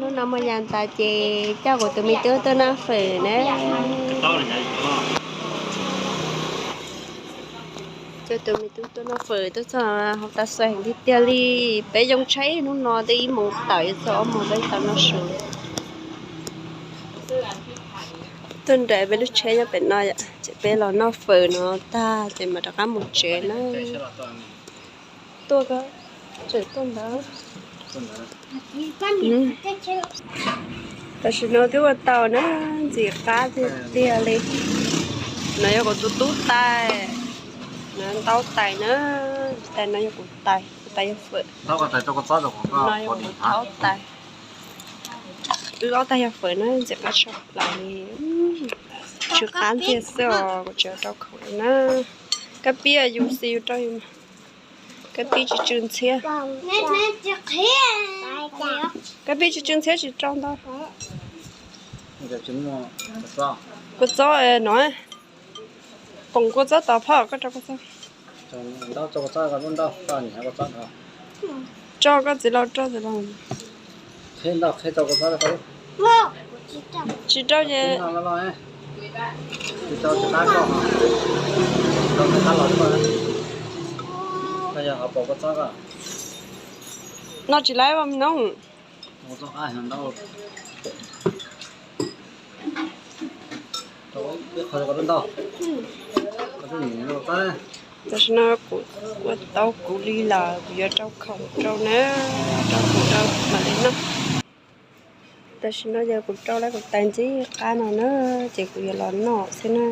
Hnub no muaj yas tas ces coj kuv tus me tub tuaj noj fawm na. Coj tus me tub tuaj noj fawm tuaj txog hauv tas xua heev tiag tiag li. Peb yoo tsheb hnub no twb ib moos tawm yuav txog ob moos peb tau noj su. Tuaj nrad peb lub tsheb nyob pem no yom, ces peb los noj fawm no tag ces mam rov qab mus tsev na. Tuaj ko, tseem tuaj ntawd. Tam sim no twb ua tau na, ntxim qab tiag tiag li. No yog kuv tus tub tais, no ntaub tais na, tais no yog kuv tais, kuv tais yog fawm. No yog kuv thaub tais. Wb ob tag yog fawm na, ntxim qab tshaj plaws li. Tsw qab ntxiag xwb os, kuv tsis rau khoom na. Kab pib yus xis yus rau yus, kab pib tsw tsw ntxhiab. Kab pib tsw tsw ntxhiab tsis rau ntau. Kua txob no, pom kua txob tod phauj, koj rau kua txob. Tso koj txiv laus, rau txiv laus. Tsis rau ces no tsis laib os me nob. Tam sim no kuv ua tau kuv li lawm, kuv yuav rau khoom rau na, rau khoom rau mam li noj. Tam sim no yog kuv rau lawm kuv tais ntxim qab no na, ces kuv yuav los noj xwb na.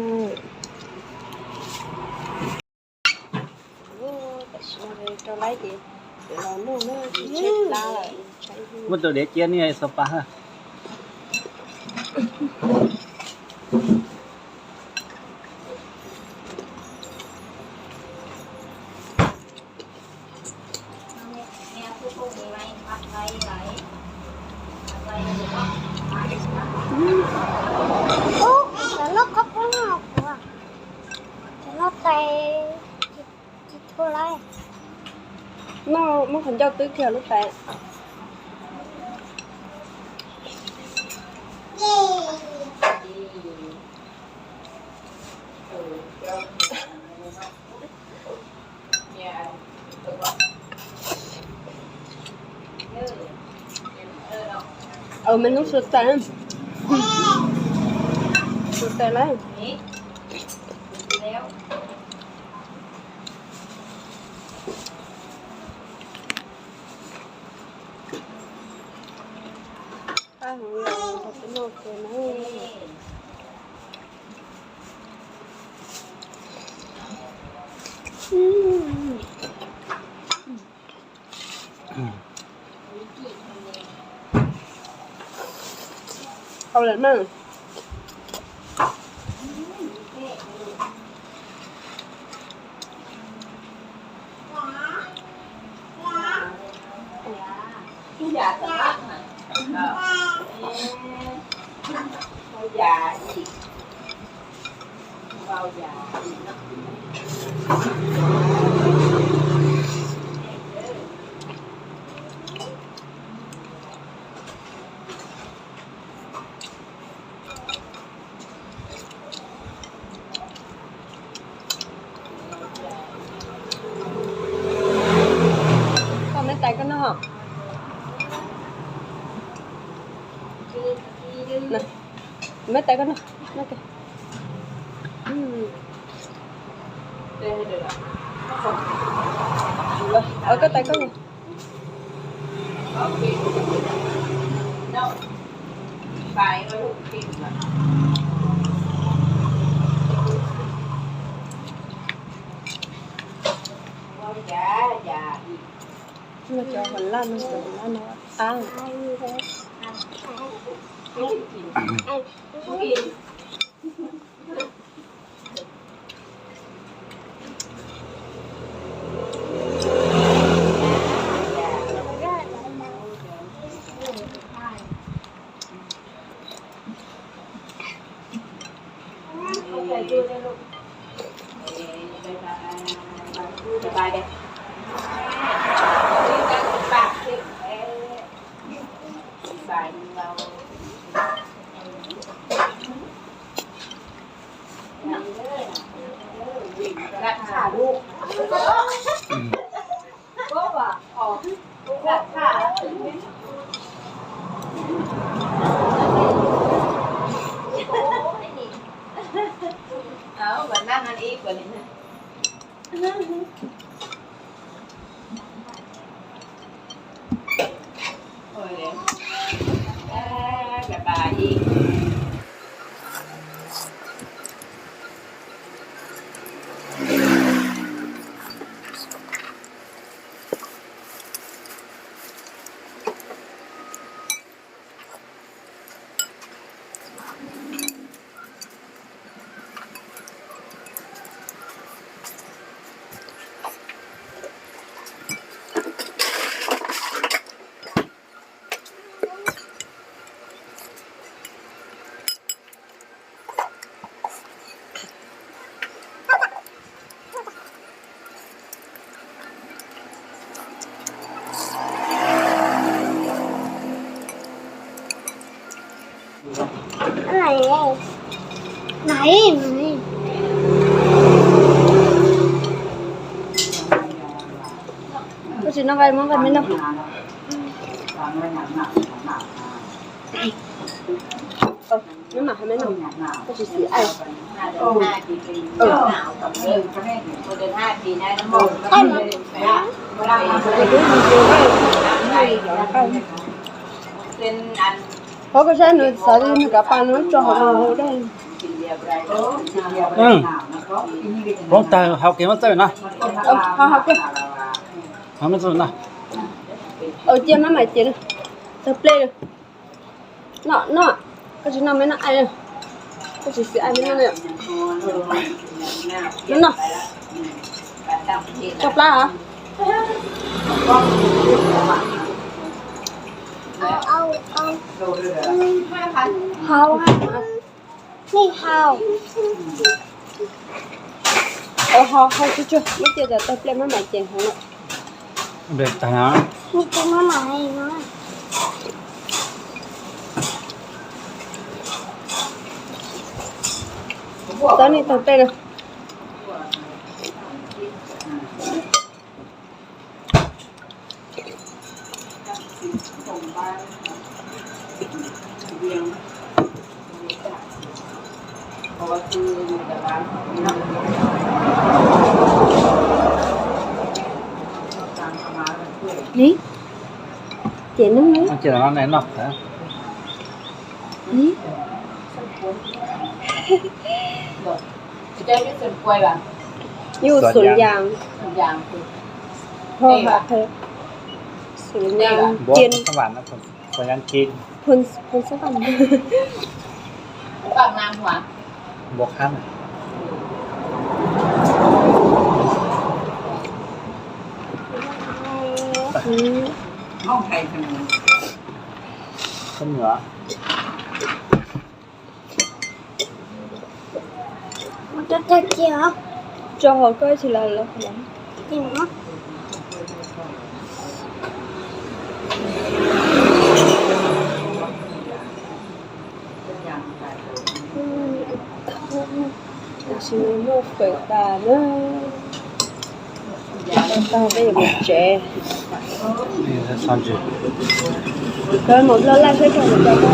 Tam sim no rau lawm ces kuv los noj na, tsis tshaib plab lawm. Muab tus diav cia niaj xav pab. Noj muab qhov ncauj twb kiag lub tais. Ua me nub sua tais, sua tais lawm. Hau lawm na. Koj me tais koj noj. Me tais koj noj. Koj tais koj. Cov hauv laj no, cov hauv laj no qab. Koj tsis noj nqaij, muab nqaij me noj. Noj mas, noj mas, koj tsis xis ai. Qhov koj saib nws xav li nws kav pas nws tso hauv no hauv dej. Poob tag, hau kev muab txawj na. Hau kev, hau muab txawj na. Cia maj mam ces, tawg plej li. Noj, noj, koj tsis noj me noj ai, koj tsis xis ai me noj li. Noj, noj. Tso plab hov. Hau, hau. Hau, hau tsuag tsuag, muab cia tas tawg plej maj mam ces hauv lawm. Tawg ni, tawg plej na. Ni, ces nug, ces no noj. Yus xum yas, ho ha, xum yas kin, phun xab vam. Tso hauv koj tsis los lawm. Tam sim no muaj fawm tas na. Tag peb yuav mus tsev. Koj mus Nplog Laj saib rog npaum cas.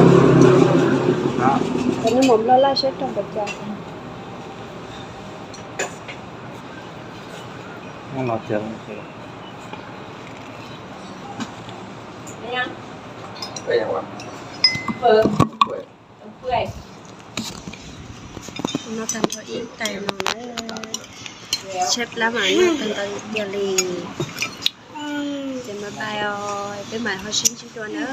Koj mus Nplog Laj saib rog npaum cas. Noj tag nrho ib tais no na, tshaib plab mas noj tag nrho tiag li. Ces mas pais os, peb mam ho sib ntsib dua na.